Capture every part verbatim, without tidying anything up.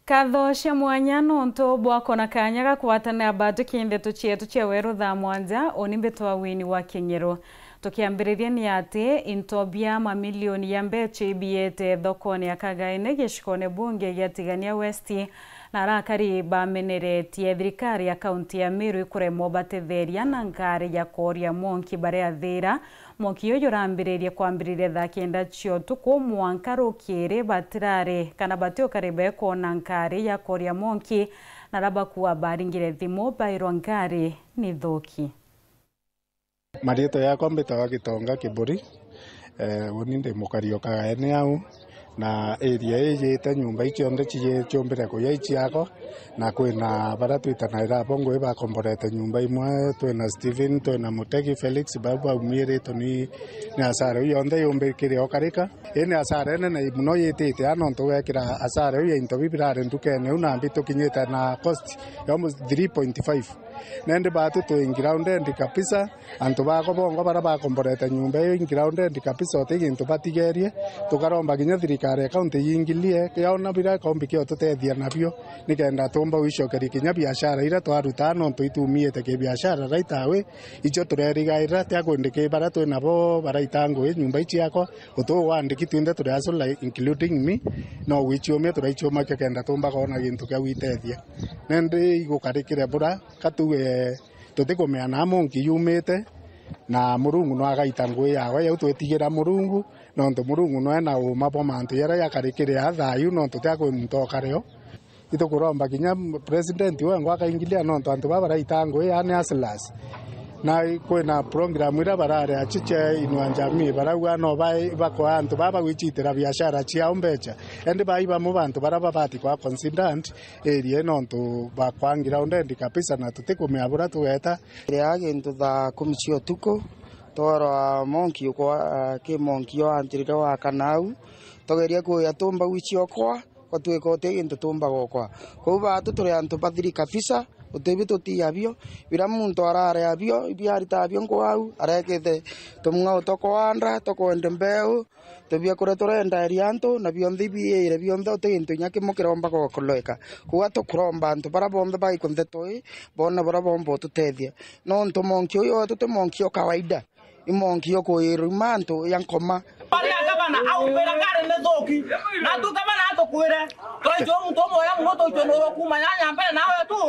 Nkatho cia mwanya nontu bwa kwona kanya ga kugwatanira batwi ki ndeto cietu cia weru thaa mwanja, uni mbitwa Winnie wa King'ero. Tukiambiriria ni ati into bia mamilioni ya mbecha ibiite thokone ya Kagaene gicigone bunge gia Tigania West, na arakari bameneretie thirikari ya kaunti ya Meru ikuremwa ubatetheria na ngari ya kworia mwanki baria athira. Mwanki uyu urambiririe kwambiriria thaa kenda cia utuku mwanka rukiri batirari kana batiukari bekwona ngari ya kworia mwanki, na aria bakua baringire thimu bairwa ngari ni thuki. Mariitwa yakwa mbitagwa Gitonga Kiburi. Eh, uni ndi mukari o Kagaene au, na area ii yiite nyumba ii cionthe ci-, ciumbire kuya i ciakwa, na kwina baria twitanaira abo ngugi bakomborete nyumba imwe, twina Steven, twina Mutegi Felix, bau baumiritwe ni, ni asara iu yonthe yumbikire o karika. Ii ni asara inene mono yitite aa, nontu ugekira asara iu ya into biu birari ndukene iu, nambi tukinyite na cost ya almost three point five. Nendi batu twi grounded kabisa, antu bakwa bongwa baria bakomborete nyumba iu grounded kabisa, uti gintu batigerie. Tukaromba kinya thirikari ya kaunti yingilie, yaona biria ikombi kiotutethia nabio, nikenda tumba gwicokeria kinya biashara iria twarutaa, nontu itumiite kibiashara right away. Icio turerigaira, tia kwindi ki baria twi nabo baraita ngugi nyumba ii ciakwa, utu wandiki twinthe turi hustler, including me, no gwiciumia turaicumakia kenda tumba kwona gintu kia gwitethia. Nendi igukarikire bura, ka tuge tutikumea naa mwanki yumite, na Murungu no agaita ngugi yawe, yau twitigira Murungu, nontu Murungu noe na uuma bwa mantu jaria jakarikire aa thayu, nontu tia kwi muntu okare o. Itukuromba kinya president wengwa akaingilia, nontu antu baa baraita ngugi, yaani hustlers. Na kwina program iria barari achiche inua jamii, barauga no bai-, bakoa antu baa bagwicitira biashara ciao mbecha. Endi bai bamwe bantu baria babati kwa considered area, nontu bakwa grounded kabisa na tutikumea buria tugeta. Riria gintu thaa kumi cia utuku, twarwa monki ukwa, ki monki yo antirire wa kana au, tugeria kuya tumba gwici okwa, kwatwika uti gintu tumba gokwa. Kwou batu turi antu bathiri kabisa, uti bi tutia bio, biria muntu arare abio, ibiarita abio nkwau, arekite tumung'au twa kwanda, twa kwenda mbeu, tubiakuria turendaeria antu, na bionthe ibiire bionthe, uti gintu inya kimwe kiromba gokoleka. Kwou tukuromba antu baria bonthe baiku ntheto ii, boone buria bomba ututethia. Nontu monki uyu wetu ti monki o kawaida, i monki o kuiruma antu ya nkoma. Baria gavana aumbira ngari ni thuki, na tu gavana atukwire, turaitwa muntu umwe ya muno tuitwe nuru kuma nyanya mbere nawe tu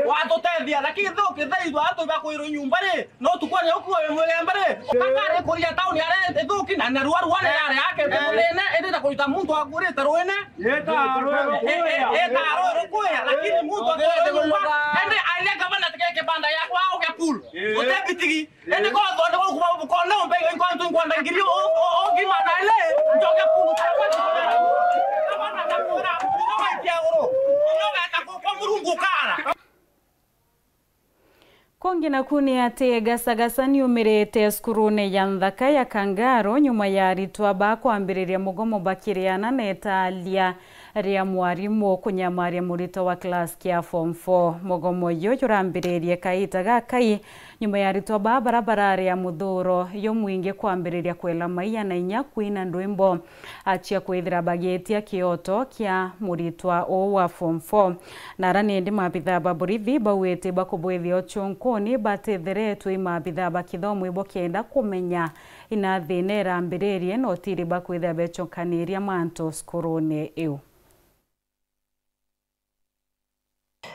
watutethia, lakini thuki thaithwa antu ibakwirwa nyumba ri, no tukwanya ukuwa we mwire mbere. Akari kuria tauni aria ithuki na narua rua ni yari yake tuthine, indi na kuruta muntu akurite ruine. Yeta rwe rukuya. Yeta rwe rukuya, lakini muntu akurite nyumba. Indi aile gavana tike kibanda yakwa au ya pool. Utebitigi. Indi ko thonde ko kuma bukone umbe inko antu inkwanda ngiri o, o, o gima na ile. Njoke pool. Gavana na kura. Ndio waitia uru. Ndio weta kwa Murungu kara. Kungi naku ni ati Gasagasa niumirite cukurune ya nthaka ya Kangaro nyuma ya aritwa ba kwambiriria mugomo bakiriana na italia ria mwarimu kunyamaria muritwa wa class kia form four. Mugomo uyu jurambiririe kaita gakai nyuma ya aritwa ba bara bararia muthuro jumwingi kwambiriria kwela maiya na inya kwina ndwimbo achia kwithira bagitia kioto kia muritwa uu wa form four. Na ara nindi maabithaa ba borithi bauite bakubwithia uchunkuni batetheretwe i maabithaa ba kithomo ibo kenda kumenya ina thina irambiririe na utiri bakwithira becokaniria mantu cukurune iu.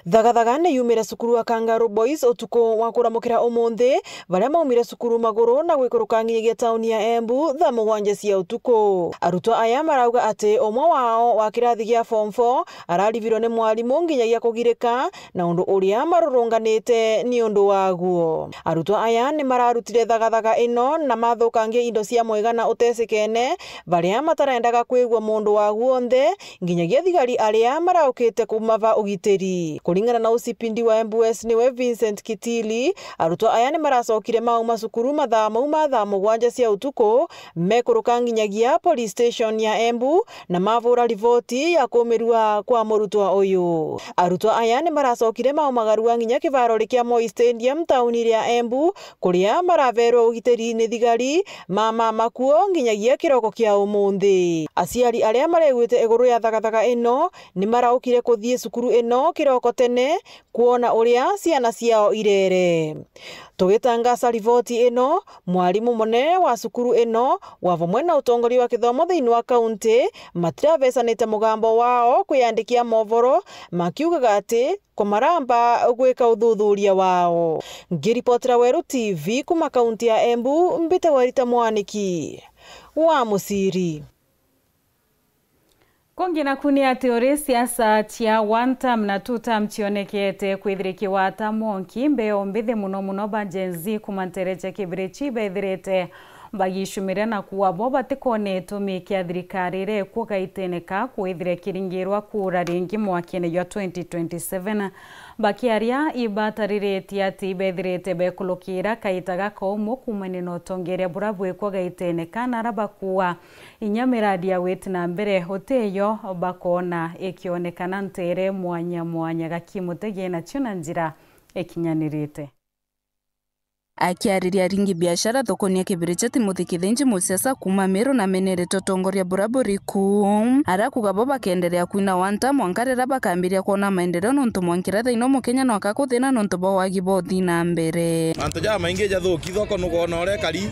Thagathaga ni yumire cukuru wa Kangaru Boys utuku wa kuramukira umunthi, baria maumire cukuru maguru na gwikuruka nginyagia tauni ya Embu thaa mugwanja cia utuku. Arutwo aya marauga ati umwe wao wa kirathi gia form four araribirwe ni mwarimu nginyagia kugirika na undu uria marurunganite ni undu waguo. Arutwo aya ni mararutire thagathaga ino na mathukangia indo cia mwigana utesikene, baria matarendaga kwigua mundu waguo nthe, nginyagia thigari aria maraukite kumava ugitiri. Kuri Ringana na O C P D wa Embu West niwe Vincent Kitili, arutwa aya ni maracokire mauma cukuru mathaa mau ma thaa mugwanja cia utuku, mekuruka nginyagia police station ya Embu, na mavura riboti ya kumirua kwa murutwa uyu. Arutwa aya ni maracokire maumagarua nginya kivarori kia Moi Stadium tauni ria Embu, kuria maraverwe ugitiri ni thigari ma mama kuo nginyagia kiroko kia umunthi. Aciari aria mareguite iguru ya thagathaka ino ni maraukire kuthii cukuru ino kiroko tene kwona uria ciana ciao irere. Tugitangaca riboti ino, mwarimu munene wa cukuru ino wa vamwe na utongoria wa kithomo thiini wa kaunti matiravecanite mugambo wao kwiyandikia movoro, makiugaga ati ko maramba gwika uthuthuria wao. Ngiripotera Weru T V kuma kaunti ya Embu, mbite Werita Mwaniki wa Muciri. Kungi naku ni ati uri siasa cia one term na two term cionekete kwithirikiwa ata mwonki mbeo mbithi, muno muno ba Gen Z kuma ntere cia kibirichi bethirite bagicumire na kuuga bo batikona itumi kia thirikari iria ikwo gaitene ka kwithire kiringirwa kura ringi mwakene jwa twenty twenty-seven. Bakiaria ibatariritie ati ibethirite bekulukira kaita gaka umwe kuumania na utongeria bura bwikwo gaitene ka na ara bakuuga inya miradi ya gwiti na mbere utiyo bakoona ikionekana ntere mwanya mwanya gaki Mutegi nacio na njira ikinyanirite. Akiariria aringi biashara thokoni ya Kibirichia, Timothy Kithinji, musiasa kuuma Meru, namenerete utongoria bura buri ku, ara kuuga bo bakenderea kwina one term mwanka riria bakambiria kwona maendeleo, nontu mwanka riria thaino Mukenya no akakuthina nontu bwa wagi bwa uthii na mbere. Mantu jamaingi jathuki thoko, nukwona uria ikari,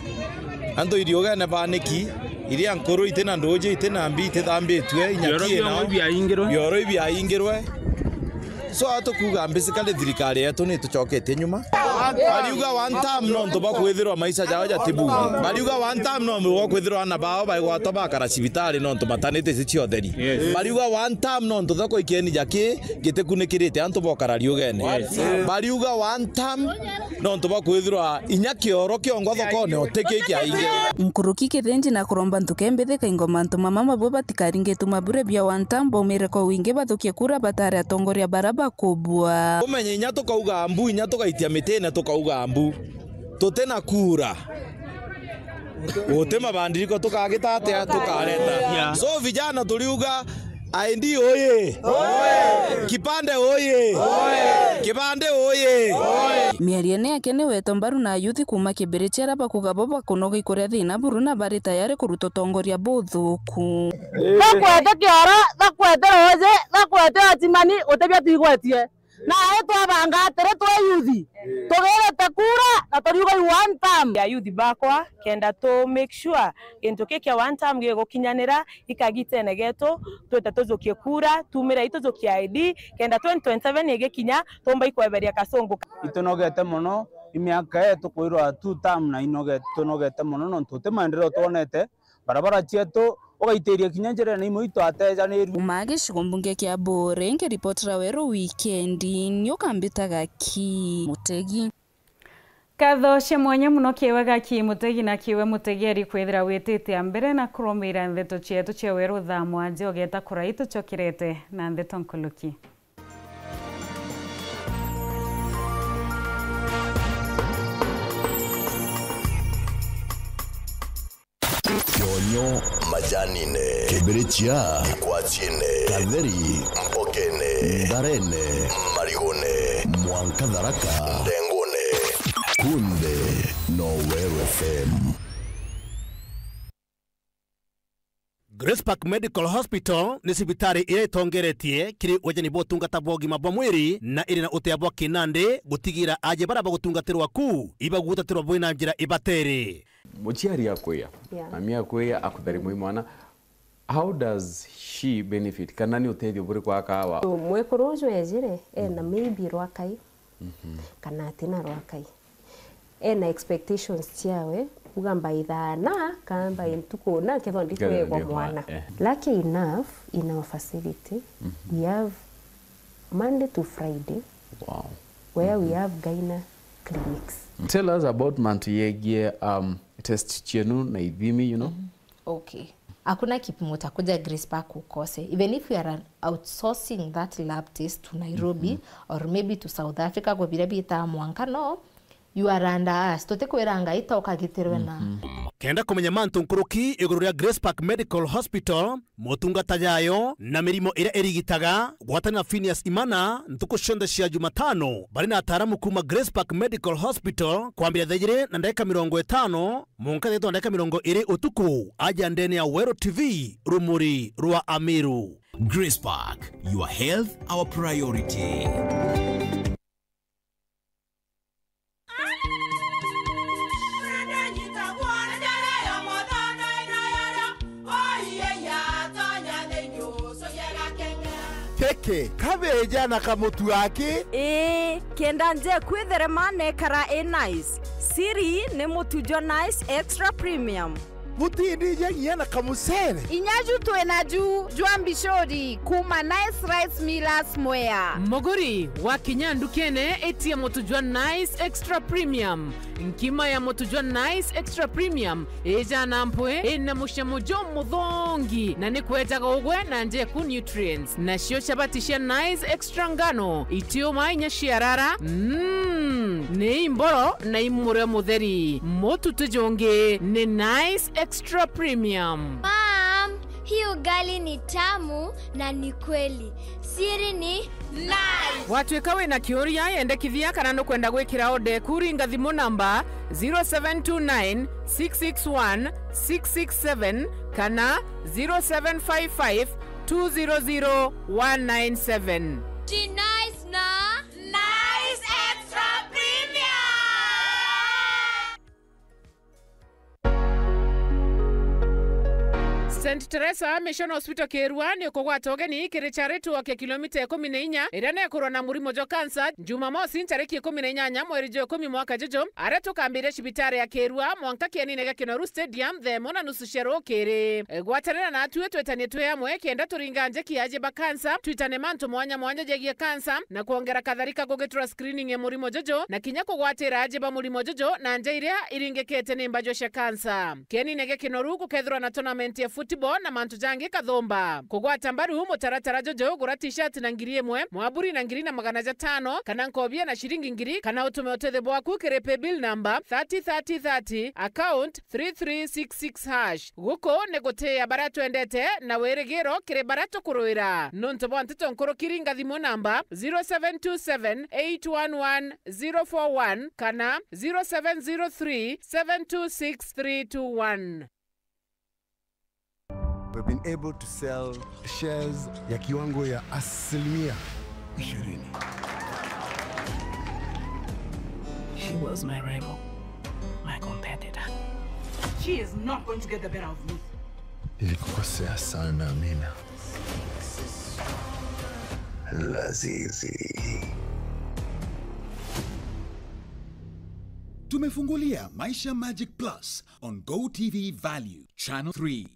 antu iriugene baniki, iria nkuru itina nduji, itina mbi, itithambitue, inyaki ina, bioro ibiaingirwe. So, atukuuga basically thirikari yetu ni itucoketie nyuma. Bariuga one term nontu bwa kwithirwa maisha jao jatibu. Bariuga one term nontu bwa kwithirwa ana bao baigwatwa bakara cibitari nontu matanite ici cia utheri. Yes. Bariuga one term nontu thoko ikeni jaki gitikunikirite antu bokara riugene. Yes. Bariuga one term nontu bwa kwithirwa inya kioro kiongwa thokone utiki kiaingi. Nkuruki Kithinji na kuromba nthuke mbithi kaingo mantu mama mabo batikaringe ituma bure bia one term baumire kwa wingi bathukie kura batari atongoria bara bakubua. Umenye inya tukauga mbu, inya tugaitia mitine tukauga mbu. Tutina kura. Guti mabandiriko tukagita atia tukareta. Yeah. So vijana turiuga I D oye! Oye! Kipande oye! Oye! Kibande oye! Oye! Miariene yake ni wetwa mbaru na ayuthi kuuma Kibirichia ara bakuuga bo bakunoga ikuria thina buru na bari tayari kuruta utongoria buthuku. Thakwete kioro, thakwete roje, thakwete achimani, guti bia twigwetie. Nae twabanga atiri twi yuthi, tugirite kura na turiuga i one term. Ya yuthi bakwa, kenda tu make sure gintu ki kia one term gigukinyanira, ikagitene getu, twite tujukie kura, tumire i tujukie I D, kenda twenty twenty-seven igikinya, tumba ikweberia kasungu. Itunogete mono, i miaka ii tukwirwa two term na inoge-, tunogete mono nontu uti maendeleo twonete. Barabara cietu ugaitiria kinya njirene imwe itwatejanirue. Kuuma gicigo mbunge kia Buuri, nkiripotera Weru Wikendi, ni ukambitaga ki Mutegi. Nkatho cia mwanya mono kiwe gaki Mutegi na kiwe Mutegi ari kwithira witite a mbere na kurumira ndeto cietu cia Weru thaa mwanja ugeta kurai tucokerete na ndeto nkuluki. Kionyo majanine, kibirichia gikwachine, katheri mpokene, ndarene marigone, mwanka Tharaka ndengone, kunthe no Weru F M. Grace Park Medical Hospital ni cibitari iria itongeretie kiri ujeni bwa utungata bwa ugima bwa mwiri na iri na utea bwa kinandi gutigira aje baria bagutungatirwa ku ibagutatirwa bwi na njira ibatere. Muciari akwiya, yeah, mami akwiya, akutharimwa i mwana, how does she benefit? Kana ni utethio buriku akawa? So, mwekuru uju ejire, ena maybe rwakai, mhm, kana atina rwakai. Ena expectations ciawe, kuga by thaa na, kana by ntuku na, nkethwa ndikwegwa mwana. Eh. Lucky enough, in our facility, mhm, we have Monday to Friday, wow, where we, mhm, have gyna clinics. Tell us about mantu yegie, um, test cienu na ithimi, you know? Mhm. Okay. Hakuna kipimo cha kuja Grace Park ukose. Even if you are outsourcing that lab test to Nairobi, mhm, or maybe to South Africa, kwa vile bita mwanka, no, you are under us. Tutikwiranga ita ukagitirwe na. Mhm. Kenda kumenya mantu nkuruki iguru ria Grace Park Medical Hospital, motungata jayo, na mirimo iria irigitaga, gwatana na Phineas Imana ntuku cionthe cia Jumatano, bari na ataaramu kuuma Grace Park Medical Hospital, kwambia thaa ijiri na ndagika mirongo itano, mwanka thaa ithatu na ndagika mirongo iri utuku, aja ndene ya Weru T V, rumuri rwa Amiru. Grace Park, your health, our priority. Keke, kabeja na kamutu aki. Ii, kenda nje kwitherema nekara i nice. Siri ni mutu jwa Nice Extra Premium. Butindije nginya na kamucere. Inya ju twi naju jwa mbicuri kuuma Nice Rice Millers Mwea. Muguri, wakinya ndukene, itia mutu jwa Nice Extra Premium. Nkima ya mutu jwa Nice Extra Premium ija na mpwi, ina mucamo jumuthongi, na ni kwejaga ugwe na njeku nutrients. Nacio chabati cia Nice Extra ngano, itiuma inya ciarara. Mm, ni imboro na imurio mutheri. Mutu ti jungi, ni Nice Extra Premium. Mom, hii ugali ni tamu na ni kweli. Siri ni Nice. Watwika wina kiuria, yendekithia kana nukwenda gwikira order eku, ringa thimu namba zero seven two nine, six six one, six six seven kana zero seven five five, two zero zero, one nine seven. Ti Nice na Nice Extra Premium. Saint Teresa Mission Hospital Kirua ni ukugwata ugeni kiri charity walk ya kilomita ikumi na inya iria nekurwa na murimo jwa cancer, Jumamosi ntariki ikumi na inyanya mweri jwa ikumi mwaka juju, aria tukambiria cibitari ya Kirua mwanka kienine gia Kinoru Stadium thaa imwe na nusu cia rukiri. Gwatanira natwi twitanie twi amwe kenda turinga njeki ya aji ba cancer, twitane mantu mwanya mwanya jegie cancer, na kwongera katharika kugitura screening ya murimo juju, na kinya kugwatira aji ba murimo juju na nja iria iringikite ni mbajwa cia cancer. Kienine gia Kinoru gukethirwa na tournament ya football na mantu jangi kathumba. Kugwata mbaru mutaratara juju, gura t-shirt na ngiri imwe, mwaburi na ngiri na magana jatano, kana nkobia na ciringi ngiri, kana utume utethio bwaku kiri paybill number thirty thirty thirty, account three three six six hash. Guku ni gutia baria twendete na wirigiro kiri baria tukuruira. Nontu bwa nteto nkuruki, ringa thimu namba zero seven two seven eight one one zero four one kana zero seven zero three seven two six three two one. We've been able to sell shares ya kiwango ya asilimia ishirini. She was my rival, my competitor. She is not going to get the better of me. Nilikukosea sana, Amina. Lazizi. Tumefungulia Maisha Magic Plus on Go T V Value, Channel three.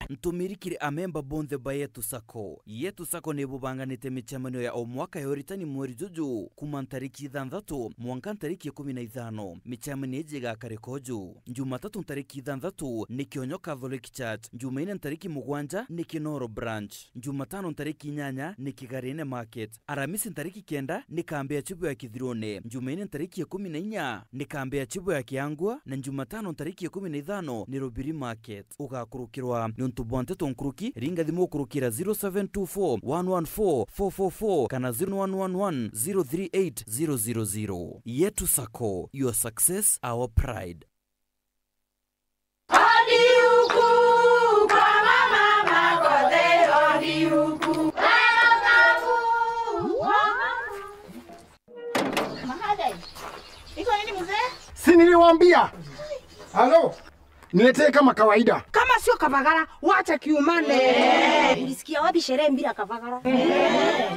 Ntumiri kiri amemba bonthe ba Yetu Sacco. Yetu Sacco ni bubanganite micemanio ya o mwaka ya uritani mweri juju, kuma ntariki ithanthatu mwanka ntariki ikumi na ithano. Micemanio iji igakarika uju: Jumatatu ntariki ithanthatu ni Kionyo Catholic Church, Jumaine ntariki mugwanja ni Kinoro Branch, Jumatano ntariki inyanya ni Kigarine Market, Aramisi ntariki kenda ni kambi ya Chibu ya Kithirune, Jumaine ntariki ikumi na inya ni kambi ya Chibu ya Kiangua, na Jumatano ntariki ikumi na ithano ni Rubiri Market. Ugakurukirwa niuntu bwa nteto nkuruki, ringa thimu ukurukira zero seven two four one one four four four four kana zero one one one zero three eight zero zero zero. Yetu Sacco, your success, our pride. Odi huku kwa mama Makothe, odi huku. Mahadai. Iko nini mzee? Si niliwaambia? Halo? Niletee kama kawaida. Kama sio kabagara, wacha kiumane. Eh. Ulisikia wapi sherehe bila kabagara? Eh.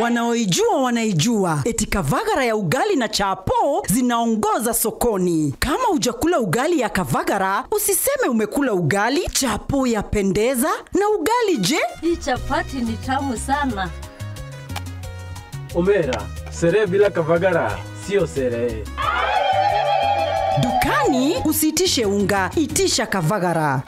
Wanaoijua wanaijua, eti kavagara ya ugali na chapo zinaongoza sokoni. Kama hujakula ugali ya kavagara, usiseme umekula ugali. Chapo yapendeza, na ugali je? Hii chapati ni tamu sana. Omera, sherehe bila kavagara Tio sere. Dukani usitishe unga, itisha Kavagara.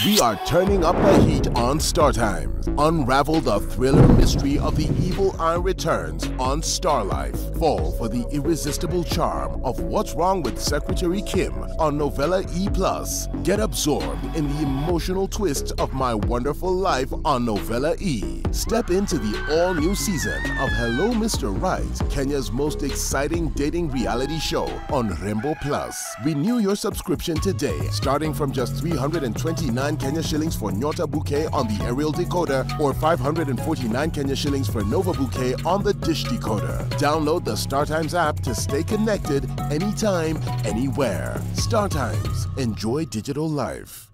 We are turning up the heat on Star Times. Unravel the thriller mystery of the evil eye returns on Star Life. Fall for the irresistible charm of What's Wrong with Secretary Kim on Novella E plus. Get absorbed in the emotional twists of My Wonderful Life on Novella E. Step into the all-new season of Hello Mister Right, Kenya's most exciting dating reality show on Rembo Plus. Renew your subscription today, starting from just three hundred and twenty-nine Kenya shillings for Nyota Bouquet on the aerial decoder or five hundred and forty-nine Kenya shillings for Nova Bouquet on the dish decoder. Download the StarTimes app to stay connected anytime, anywhere. StarTimes. Enjoy digital life.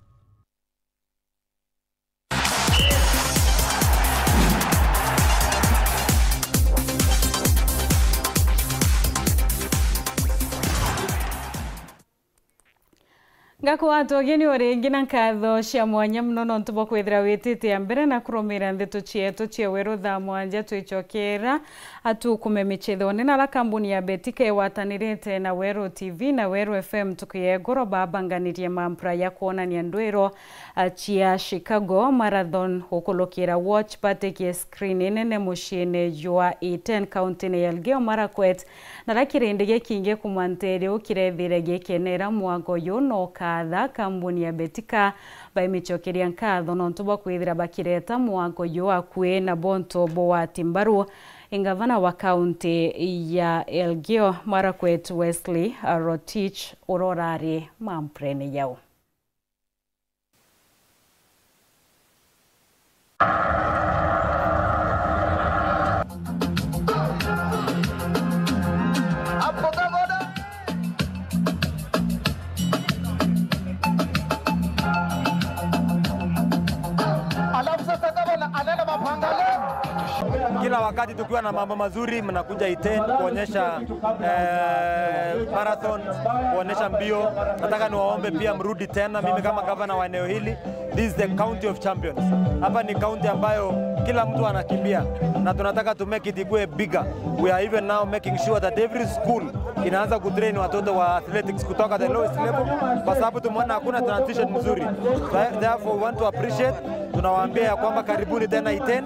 Ngakwatwa ugeni o ringi na nkatho cia mwanya mono nontu bwa kwithira witite ya mbere na kurumira ndeto cietu cia weru thaa mwanja twicokera. Atukume michethone na ara kambuni ya Betika igwatanirite na Weru T V na Weru F M ntuku ya igoro babanganirie mampura ya kwonania ndwiro, a, cia Chicago Marathon gukulukira watch party ki screen inene muciine jwa Iten, kauntine ya Elgeyo Marakwet. Na ra kirindi gikingi kuma nteere u kirethire gikenera mwango uyu no kaatha kambuni ya Betika baimicokeria nkatho nontu bwa kwithira bakireta mwango uyu akui na bonto bwa Timbaru. Ingavana wa kaunti ya Elgeyo Marakwet Wesley Rotich urorari mampurene yau. Alafu sasa gavana anaenda mapangale. Kila wakati tukiwa na mambo mazuri, mnakuja Iten kuonyesha eh, marathon, kuonyesha mbio. Nataka niwaombe pia mrudi tena. Mimi kama gavana wa eneo hili, this is the county of champions. Hapa ni county ambayo kila mtu anakimbia, na tunataka to make it ikue bigger. We are even now making sure that every school inaanza kutrain watoto wa athletics kutoka the lowest level, kwa sababu tumeona hakuna transition mzuri. Therefore, we want to appreciate, tunawaambia ya kwamba karibuni tena Iten,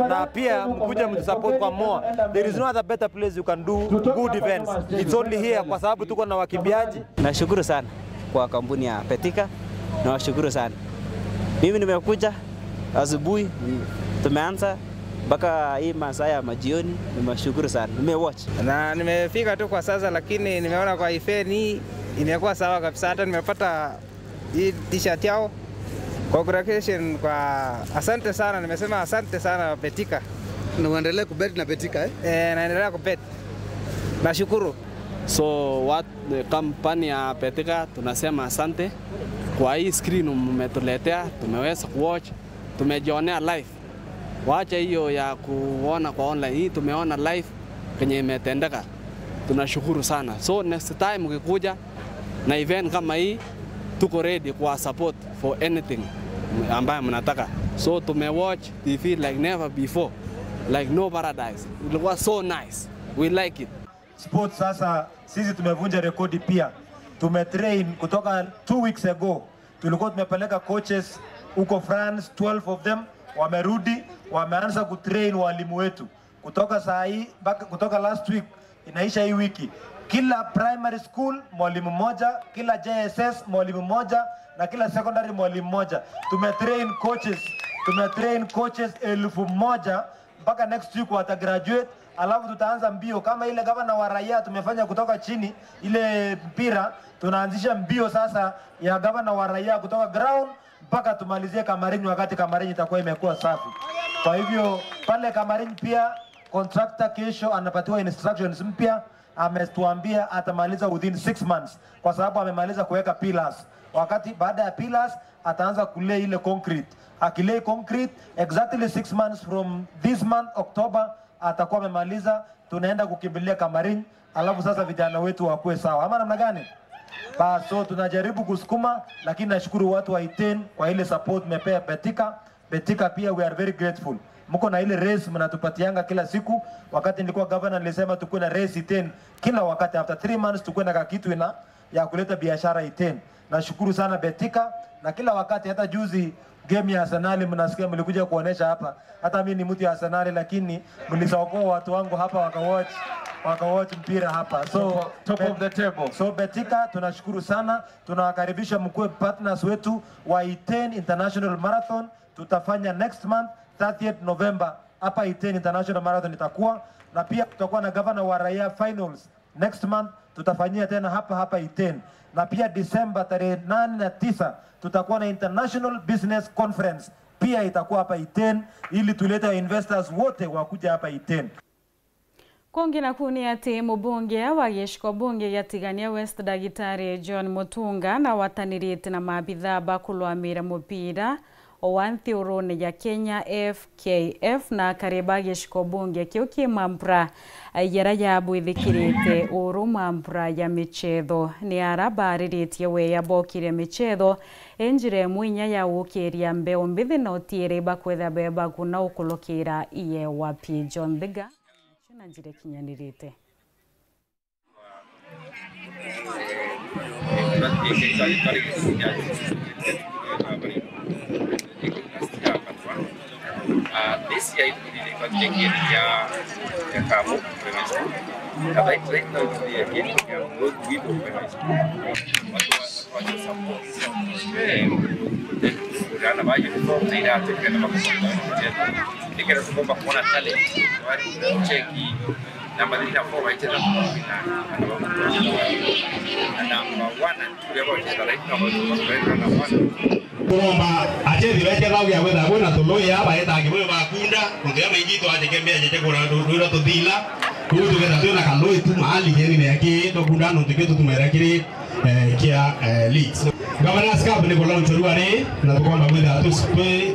na pia mkuje mtusupport kwa more. There is no other better place you can do good events. It's only here kwa sababu tuko na wakimbiaji. Nashukuru sana kwa kampuni ya Betika, nawashukuru sana. Mimi nimekuja asubuhi, tumeanza mpaka hii masaa ya majioni, nimeshukuru sana. Nimewatch. Na nimefika tu kwa sasa, lakini nimeona kwa event hii imekuwa sawa kabisa. Hata nimepata hii t-shirt yao. Congratulations kwa, asante sana, nimesema asante sana Betika. Na uendelee kubet na Betika, eh? Eh, naendelea kubet. Nashukuru. So what, the company ya Betika, tunasema asante kwa hii screen mmetuletea, tumeweza kuwatch, tumejionea live. Wacha hiyo ya kuona kwa online, hii tumeona live kenye imetendeka. Tunashukuru sana. So next time ukikuja na event kama hii, tuko ready kwa support for anything ambayo mnataka. So tumewatch T V like never before, like no paradise. It was so nice. We like it. Sports sasa sisi tumevunja rekodi pia. Tumetrain kutoka two weeks ago. Tulikuwa tumepeleka coaches huko France, twelve of them wamerudi, wameanza kutrain walimu wetu. Kutoka saa hii mpaka, kutoka last week inaisha hii wiki, kila primary school mwalimu mmoja, kila J S S mwalimu mmoja, na kila secondary mwalimu mmoja. Tumetrain coaches, tumetrain coaches elfu moja mpaka next week wata graduate, alafu tutaanza mbio kama ile gavana wa raia tumefanya kutoka chini, ile mpira, tunaanzisha mbio sasa ya gavana wa raia kutoka ground mpaka tumalizie Kamarin, wakati Kamarin itakuwa imekuwa safi. Kwa hivyo pale Kamarin pia contractor kesho anapatiwa instructions mpya, ametuambia atamaliza within six months kwa sababu amemaliza kuweka pillars. Wakati baada ya pillars ataanza kulay ile concrete. Akilay concrete exactly six months from this month October atakuwa amemaliza, tunaenda kukimbilia Kamarin, alafu sasa vijana wetu wakuwe sawa. Ama namna gani? Bas, so tunajaribu kusukuma, lakini nashukuru watu wa Iten kwa ile support mmepea Betika. Betika pia we are very grateful. Mko na ile race mnatupatianga kila siku. Wakati nilikuwa governor nilisema tukuwe na race Iten kila wakati, after three months tukuwe na kakitu ina ya kuleta biashara Iten. Nashukuru sana Betika, na kila wakati, hata juzi game ya Arsenal mnasikia mlikuja kuonesha hapa. Hata mimi ni mtu ya Arsenal, lakini mlisaokoa watu wangu hapa wakawatch, wakawatch mpira hapa. So, top of the table. So Betika, tunashukuru sana, tunawakaribisha mkuwe partners wetu wa Iten International Marathon. Tutafanya next month, thirtieth November, hapa Iten International Marathon itakuwa, na pia tutakuwa na Governor wa Raia Finals next month, tutafanyia tena hapa hapa Iten, na pia December tarehe nane na tisa tutakuwa na International Business Conference, pia itakuwa hapa Iten, ili tulete investors wote wakuja hapa Iten. Kungi naku ni ati mubunge wa giciko bunge gia Tigania West, Dagitari John Mutunga, nawatanirite na maabithaa ba kulwamira mubira wa nthi urune ya Kenya, F K F, na akari ba giciko bunge kiu ki mambura jaria jabwithikirite uru mambura ya michetho. Ni ara bariritie weya bokire michetho i njira imwe inya ya gukiria mbeu mbithi na utiere bakwithira be baguna ukulukira ie wa P John Thiga. Na njira ikinyanirite. Nikenda tukomba kuona talent, cheki namba three na four waicheza na namba one and two leo waicheza right now, waicheza number one. Kuromba achethi beche nao ya wetha kwina tuluya baetangi bwe bakunda kuntu ya maingi twaje kembea jeje kura rwiro tuthila. Kuu tugetha twina kaloi tu mahali jeni ne yake tukunda no tukio tutumera kiri eh, kia eh, Leeds. Governor's Cup ni kulaunch rua ri na tukomba kwithira tu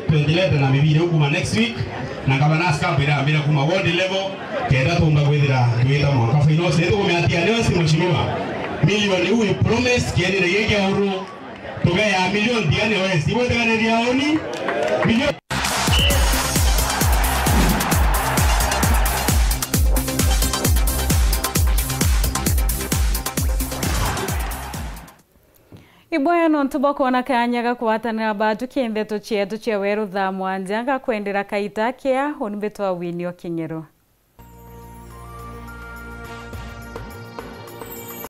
twendelete na mibira kuma next week, na Governor's Cup irambira kuma ward level kenda tumba kwithira twita mwanka finals ni tukumeatia nio si mheshimiwa milioni we promise kieni na yeke uru tugeya milioni tiga ni wesi iwe tiga ni riaoni milioni. Iboya nontu bwa kwona kanya ga kugwatanira batuki ndeto cietu cia weru thaa mwanja, ngakwendera kaita kea, uni mbitwa Winnie Oking'ero.